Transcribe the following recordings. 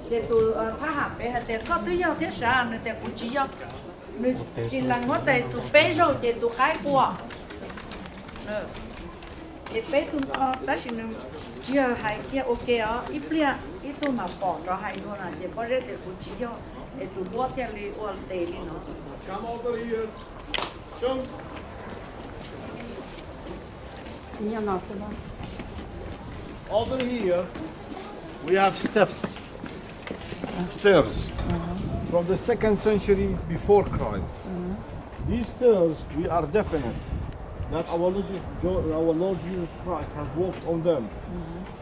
Ces tus thab ham pem hais tias, koj twb yog thiab sav? Nws tias, kuv tsis yog. Nws tsis lees huab tais Yexus peb zaug ces tus qaib qua. Ces peb tug, tab sis nws tsis yog hais kiag ua ke os, ib pliag ib tug mam pom rov hais dua na, ces Pob Zeb tias, kuv tsis yog, es tus duab thiaj li ua tes li no. Over here, we have steps, stairs, from the second century before Christ. These stairs, we are definite that our Lord Jesus, Jo- our Lord Jesus Christ has walked on them,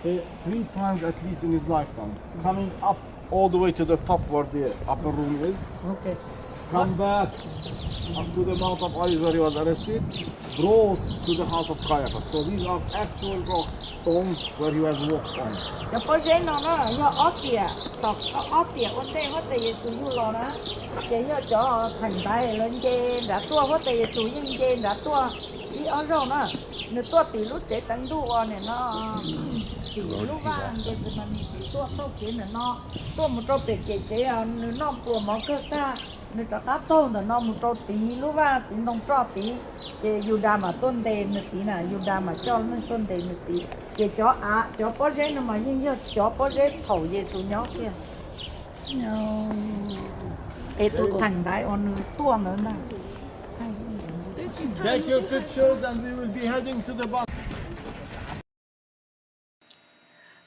eh, three times at least in his lifetime, coming up all the way to the top where the upper room is. Come back up to the Mount of Olives where he was arrested, brought to the house of Caiaphas. So these are actual rocks, stones where he was walked on. Cov pob zeb no na yog ob tiam, ob tiam ua ntej huab tais Yexus yug los na, ces yog cov theem ntaiv lawv nce nrad tuaj, huab tais Yexus yeej nce nrad tuaj ib ob zaug na. Nws tuaj tim lub tsev teev ntuj uas nim no tim lub vaj nce tus mas nws tuaj taug kev ntawm no, tuaj mus rau pem kev kev, nws noj pluas mov kawg tag, nws rov qab taug ntawm no mus rau tid lub vaj txiv ntoo roj tid, ces Yudas mam tuaj ntes nws tid na, Yudas mam coj neeg tuaj ntes nws tid. Ces cov av cov pob zeb no mas yeej yog cov pob zeb thaum Yexus nyob kiag, es tus theem ntaiv uas nws tuaj ntawd ntag.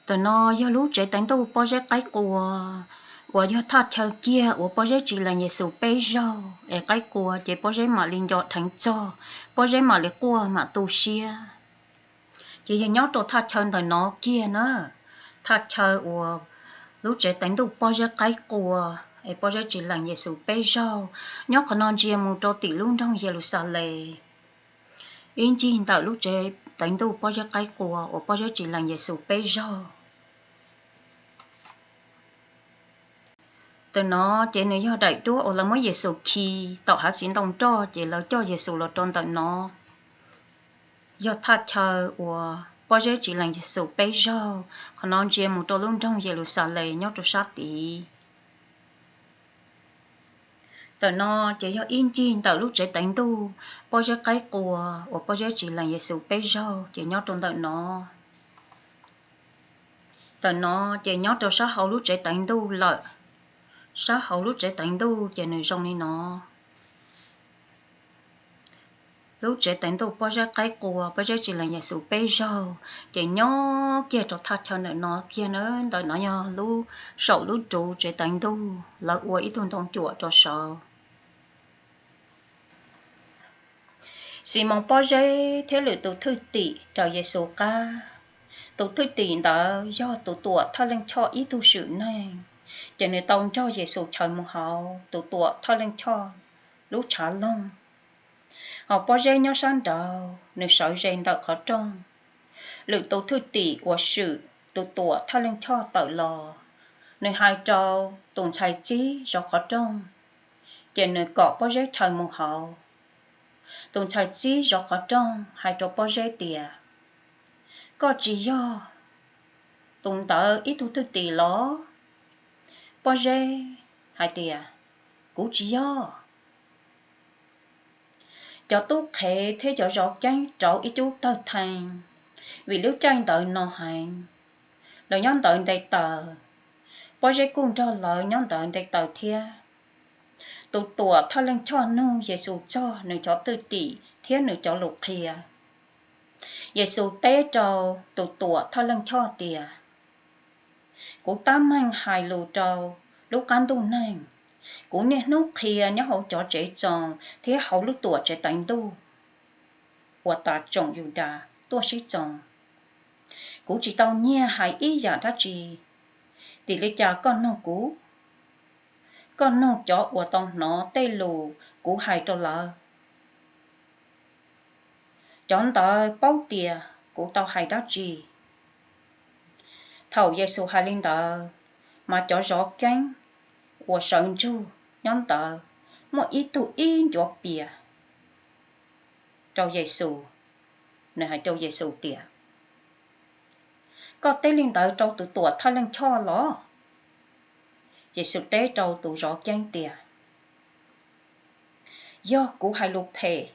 Ntawm no yog lub tsev teev ntuj pob zeb qaib qua uas yog thaj chaw kiag uas pob zeb tsis lees Yexus peb zaug es qaib qua ces pob zeb mam li nco dheev txog, pob zeb mam li quaj mam tu siab. Ces yog nyob rau thaj chaw ntawm no kiag na, thaj chaw uas lub tsev teev ntuj pob zeb qaib qua es pob zeb tsis lees Yexus peb zaug, nyob qhov no ntsia mus rau tim lub nroog Yeluxalees, ib ncig ntawm lub tsev teev ntuj pob zeb qaib qua uas pob zeb tsis lees Yexus peb zaug. Ntawm no ces nws yog daim duab uas lawv muab Yexus khi tom hav txiv ntoo roj ces lawv coj Yexus los rau ntawm no. Yog thaj chaw uas pob zeb tsis lees Yexus peb zaug, qhov no ntsia mus rau lub nroog Yeluxalees nyob rau sab tid. Ntawm no ces yog ib ncig ntawm lub tsev teev ntuj pob zeb qaib qua uas pob zeb tsis lees Yexus peb zaug ces nyob rau ntawm no. Ntawm no ces nyob rau sab hauv lub tsev teev ntuj lawm. Sab hauv lub tsev teev ntuj ces nws zoo li no. Lub tsev teev ntuj pob zeb qaib qua pob zeb tsis lees Yexus peb zaug ces nyob kiag rau thaj chaw ntawm no kiag na. Ntawm no yog lub, saum lub ruv tsev teev ntuj lawv ua ib tug ntoo cuam rau saud. Ximoos pob zeb thiab lwm tus thwj tim raws Yexus qab. Tus thwj tim ntawd yog tus tuam thawj leej choj ib tug swm neeg, ces nws tau nrog Yexus chaws mus hauv tus tuam thawj leej choj lub tshav loog. Hos pob zeb nyob sab nraud, nws sawv ze ntawm qhov rooj. Lwm tus thwj tim uas swm tus tuam thawj leej choj tawm los, nws hais rau tus ntxhais txib zov qhov rooj, ces nws kom pob zeb chaws mus hauv. Tus ntxhais txib zov qhov rooj hais rau pob zeb tias, koj tsis yog tus ntawd ib tug thwj tim los? Pob zeb hais tias, kuv tsis yog. Cov tub qhev thiab cov zov keeb rauv ib cub tawg thee, vim lub caij ntawd no heev, lawv nyob ntawd nte taws. Pob zeb kuj nrog lawv nyob ntawd nte taws thiab. Tus tuam thawj leej choj nug Yexus txog nws cov thwj tim thiab nws cov lus qhia. Yexus teb rau tus tuam thawj leej choj tias, kuv tab meeg hais lus rau lub qab ntuj neeg, kuv niaj hnub qhia nyob hauv cov tsev txoos thiab hauv lub tuam tsev teev ntuj uas tas tsoom Yudas tuaj sib txoos. Kuv tsis tau nyiag hais ib yam dab tsi, tim li cas koj nug kuv? Koj nug cov uas tau hnov tej lus kuv hais rau lawv. Cov ntawd paub tias kuv tau hais dab tsi. Thaum Yexus hais li ntawd, mas cov zov keeb uas sawv ntsug nyob ntawd muaj ib tug ib ncuav pias rau Yexus. Nws hais rau Yexus tias, koj teb li ntawd rau tus tuam thawj leej choj los? Yexus teb rau tus zov ceeb tias, Yog kuv hais lus phem,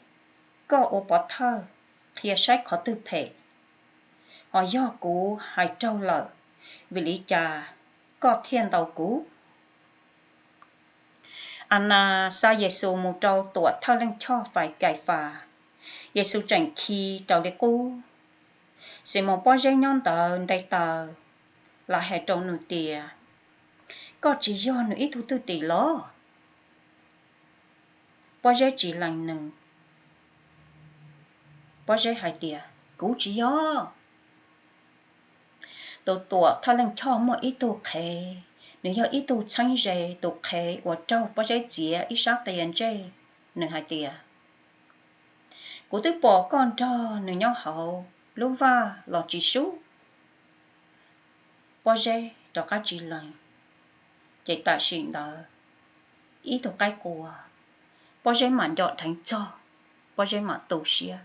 koj ua pov thawj qhia saib qhov twg phem. Ho yog kuv hais raug lawm, vim li cas koj thiaj ntaus kuv? Anas xa Yexus mus rau Tuam Thawj Leej Choj Fais Kaifas. Yexus tseem khi raws li qub. Ximoos Pob Zeb nyob ntawd nte taws, lawv hais rau nws tias, Koj tsis yog nws ib tug thwj tim los? Pob Zeb tsis lees nws. Pob Zeb hais tias, Kuv tsis yog. Tus Tuam Thawj Leej Choj muaj ib tug qhev, nws yog ib tug txheeb ze, tus qhev uas raug Pob Zeb txiav ib sab qias ntsej. Nws hais tias, Kuv twb pom koj nrog nws nyob hauv lub vaj los tsis sub. Pob Zeb rov qab tsis lees, ces tam sim ntawd ib tug qaib qua, Pob Zeb mam nco dheev txog, Pob Zeb mam tu siab,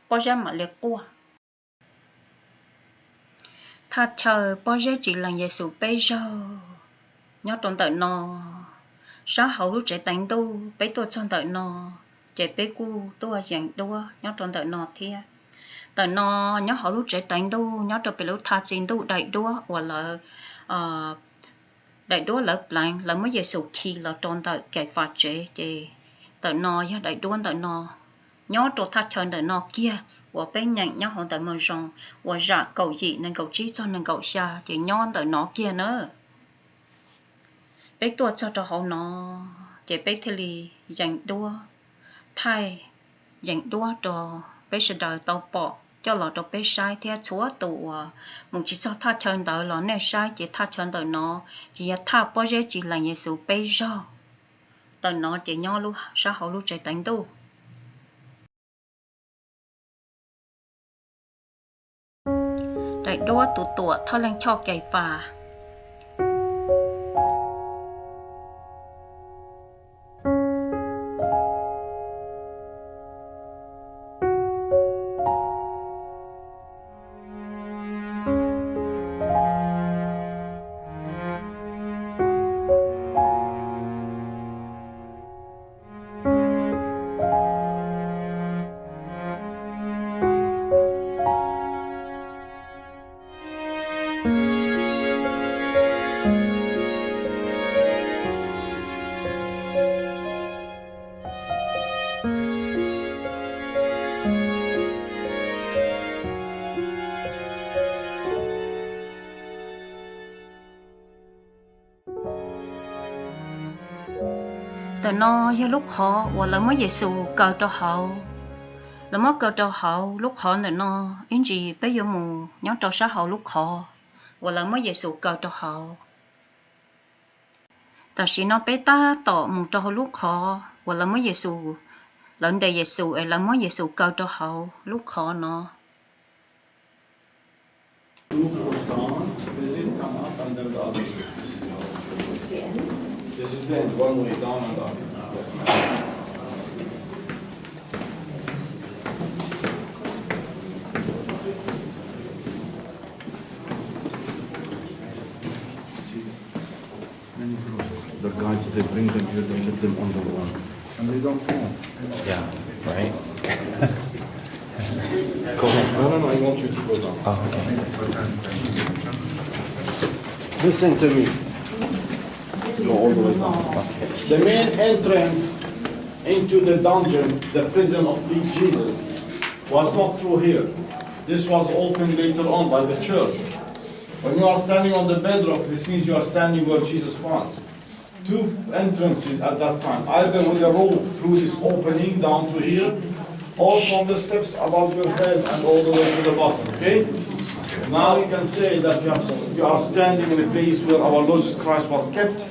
Pob Zeb mam li quaj. Thaj chaw Pob Zeb tsis lees Yexus peb zaug nyob rau ntawm no, sab hauv lub tsev teev ntuj peb tuaj txog ntawm no, ces peb kuj tuaj yees duab nyob rau ntawm no thiab. Ntawm no nyob hauv lub tsev teev ntuj nyob rau pem lub thaj txi ntuj daim duab uas lawv daim duab lawv pleev, lawv muab Yexus khi los rau ntawm Kaifas tsev, ces ntawm no yog daim duab ntawm no. Nyob rau thaj chaw ntawm no kiag uas peb nyeem nyob hauv ntawm Moo Zoo uas zam kaum yim nees nkaum tsib txog nees nkaum xya ces nyob ntawm no kiag na. Peb tuaj txog rau hauv no, ces peb thiaj li yees duab, thaij yees duab rau peb sawv daws tau pom coj los rau peb saib thiab txhua tus uas mus tsis txog thaj chaw ntawd los nej saib ces thaj chaw ntawm no ces yog thaj Pob Zeb tsis lees Yexus peb zaug. Ntawm no ces nyob sab hauv lub tsev teev ntuj. Daim duab tus Tuam Thawj Leej Choj Kaifas. Ntawm no yog lub qhov uas lawv muab Yexus kaw rau hauv. Lawv muab kaw rau hauv lub qhov ntawm no, ib ntsis peb yuav mus nyob rau sab hauv lub qhov uas lawv muab Yexus kaw rau hauv. Tam sim no peb tab tom mus rau hauv lub qhov uas lawv muab Yexus, lawv ntes Yexus es lawv muab Yexus kaw rau hauv lub qhov no. The guides, they bring them here, they put them on the wall. And they don't come. Yeah, right? Go ahead. No, no, no, I want you to go down. Oh, okay. Listen to me. Go all the way down. Okay. The main entrance into the dungeon, the prison of Jesus, was not through here. This was opened later on by the church. When you are standing on the bedrock, this means you are standing where Jesus was. Two entrances at that time, either with a rope through this opening down to here, or from the steps above your head and all the way to the bottom, okay? Now you can say that you are, you are standing in a place where our Lord Jesus Christ was kept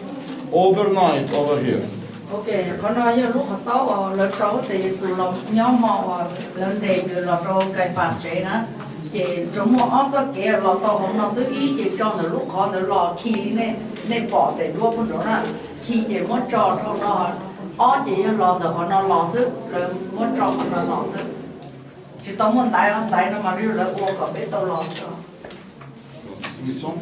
overnight over here. Ok, qhov no yog lub qhov taub uas lawv tso huab tais Yexus los nyob hmo uas lawv ntes nws los rau Kaifas tsev na. Ces tsuas muaj ob txoj kev los tau hauv no xwb, ib ces tso ntawm lub qhov ntawd los khi li nej pom daim duab pub nraud na, khi ces muab tso rau no, ob ces yog los ntawm qhov no los xwb, lawv muab tso qhov no los xwb. Tsis tau muaj ntaiv, ntaiv no mas lawv ua kom peb tau los xwb. Sing a song.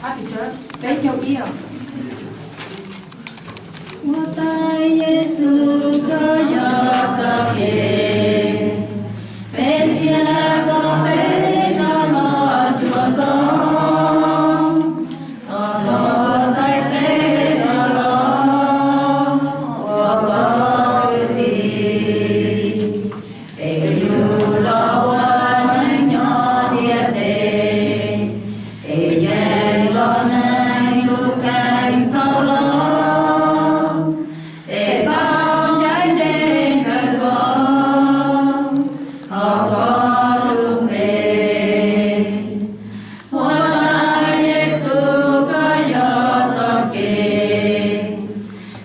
Peb caug ib os. Ua tais Yexus, koj yog txoj kev, peb nrhiav koj peb rov los cuag koj, thov koj txais peb rov los ua koj kwv tij. Peb yug los ua neeg nyob ntiaj teb, peb yeej los neeg tus kheej txhaum los, peb tau ncaim nce ntawm koj, thov koj lub npe. Ua tais Yexus, koj yog txoj kev,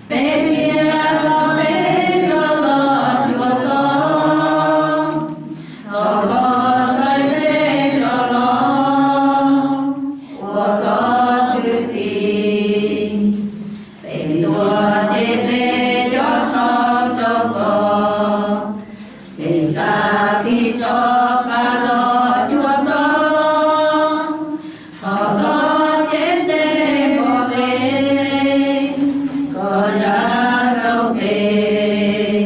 peb nrhiav koj peb rov los cuag koj, thov koj txais peb rov los ua koj kwv tij. Peb tuag ces peb cov txhaum rau koj, peb xav tig rov qab los cuag koj, thov koj cev ntes koj peb, koj zam rau peb.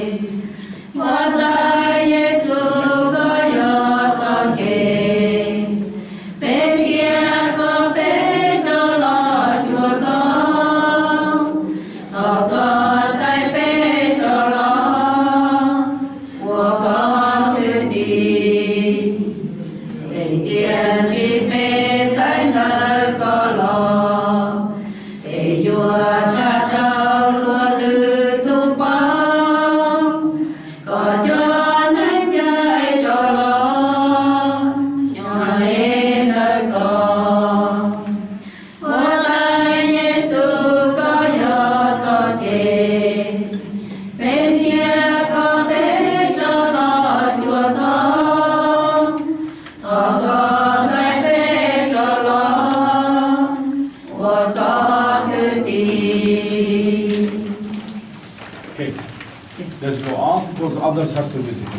Ua tais Yexus, koj yog txoj kev, peb nrhiav koj peb rov los cuag koj, thov koj txais peb rov los ua koj kwv tij. Peb txiaj ntsig peb txhawb ntawm koj los, peb yuav tsa rau luag lwm tus paub, koj cov neeg caij rov los nyob ze ntawm koj. Ua tais Yexus, koj yog txoj kev, peb nrhiav koj peb rov los cuag koj, thov koj txais peb rov los ua koj kwv tij. Okay, let's go on because others has to visit.